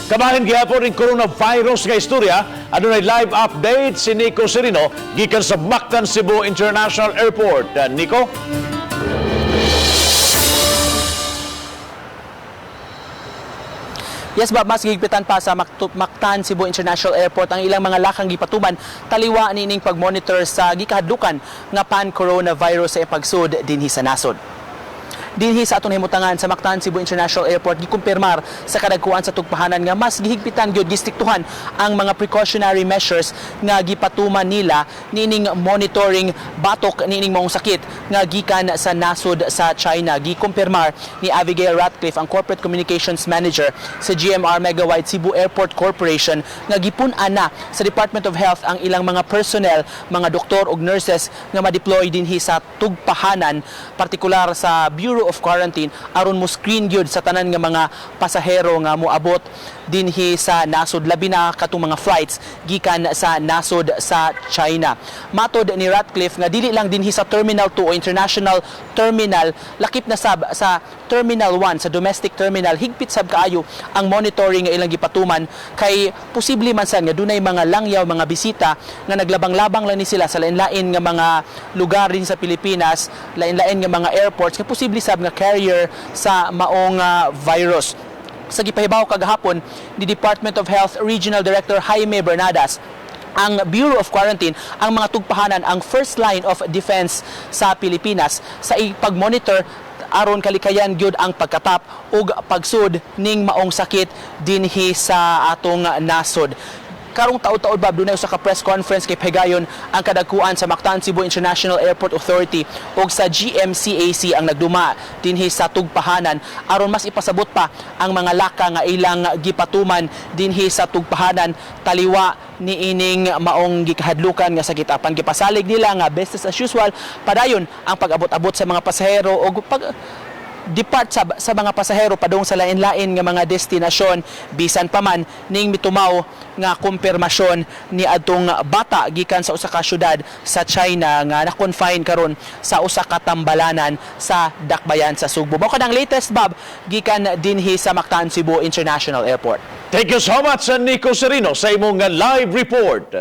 Kabahin gihapon ning coronavirus nga istorya, adunay live update si Nico Serino gikan sa Mactan Cebu International Airport. Nico? Yes, Bob, mas gihigpitan pa sa Mactan Cebu International Airport ang ilang mga lakang gipatuman taliwa niining pag-monitor sa gikahadlukan nga pan-coronavirus sa ipagsud dinhi sa nasod. Dinhi sa atong himutangan sa Mactan Cebu International Airport, gikumpirmar sa kadagkuan sa tugpahanan nga mas gihigpitan gyud, gistriktuhan ang mga precautionary measures nga gipatuman nila niining monitoring batok niining maong sakit nga gikan sa nasod sa China. Gikumpirmar ni Abigail Ratcliffe, ang Corporate Communications Manager sa GMR Megawide Cebu Airport Corporation, nga gipun-an na sa Department of Health ang ilang mga personnel, mga doktor ug nurses nga ma-deploy dinhi sa tugpahanan, partikular sa Bureau of Quarantine, aron mo screen gyud sa tanan nga mga pasahero nga moabot dinhi sa nasod, labi na katong mga flights gikan sa nasod sa China. Matod ni Ratcliffe nga dili lang dinhi sa Terminal 2 o International Terminal, lakip na sab sa Terminal 1, sa domestic terminal, higpit sab kaayo ang monitoring nga ilang gipatuman kay posible man sad nga dunay mga langyaw, mga bisita nga naglabang-labang lang ni sila sa lain-lain nga mga lugar din sa Pilipinas, lain-lain nga mga airports nga posible sab nga carrier sa maong virus. Sa gipahibaw kagahapon ni Department of Health Regional Director Jaime Bernadas, ang Bureau of Quarantine, ang mga tugpahanan ang first line of defense sa Pilipinas sa ipag-monitor aron kalikayan gyud ang pagkatap ug pagsud ning maong sakit dinhi sa atong nasod. Karong taud-taud, Bob, dunay usa ka press conference kay pahigayon ang kadagkuan sa Mactan Cebu International Airport Authority ug sa GMCAC ang nagduma dinhi sa tugpahanan aron mas ipasabot pa ang mga laka nga ilang gipatuman dinhi sa tugpahanan taliwa niining maong gikahadlukan nga sakit. Apan gipasalig nila nga business as usual padayon ang pag-abot-abot sa mga pasahero og pag depart sa mga pasahero padung sa lain-lain nga mga destinasyon bisan pa man ning mitumaw nga kumpirmasyon ni adtong bata gikan sa usa ka syudad sa China nga na-confine karon sa usa ka tambalanan sa Dakbayan sa Sugbo. Mao kanang latest, Bob, gikan dinhi sa Mactan Cebu International Airport. Thank you so much, Nico Serino, sa imong live report.